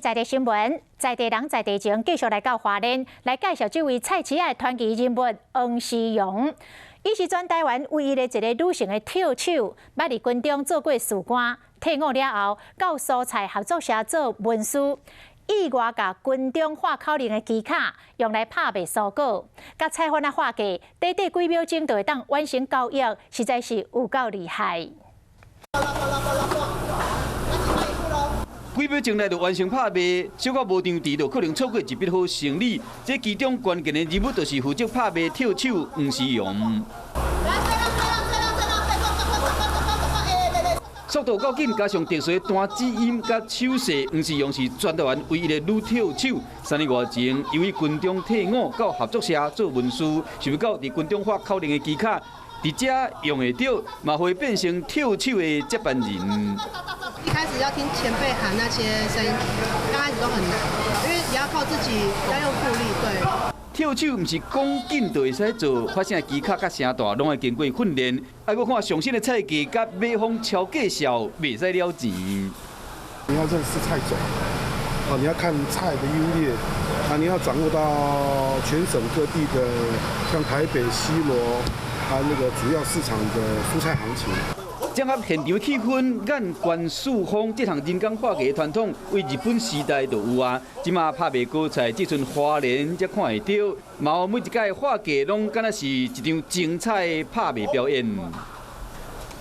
在地新聞，在地人在地情，繼續來到花蓮來介紹這位菜市仔的傳奇人物黃時容。伊是全台灣唯一的一个女性的跳手，捌佇軍中做過士官，退伍了後到蔬菜合作社做文書，意外共軍中發口令的機巧用來拍賣蔬果，佮菜販仔喊價，短短幾秒鐘就會當完成交易，實在是有夠厲害。幾秒鐘內就完成拍賣，小可無張持就可能錯過一筆好生意。這其中關鍵的人物就是負責拍賣跳手黃時容。速度夠緊，加上特殊的彈指音佮手勢，黃時容是全台灣唯一的女跳手。3年外前，由於軍中退伍到合作社做文書，想欲到佇軍中發口令的機巧，佇遮用會著，嘛會變成跳手的接班人。一開始要聽前輩喊那些聲音，剛開始都很難，因為也要靠自己，要用腹力。對。跳手毋是講緊就會使做，發聲技巧佮聲帶攏愛經過訓練。愛閣看上新的菜價佮買方超價數，袂使了錢。你要認識菜種，啊，你要看菜的優劣，啊，你要掌握到全省各地的，像台北、西螺，啊，那個主要市場的蔬菜行情。整合現場氣氛，眼觀四方，這項人工喊價傳統，對日本時代就有啊。這馬拍賣果菜，這陣花蓮才看會著，嘛每一擺喊價攏敢若是一場精彩的拍賣表演。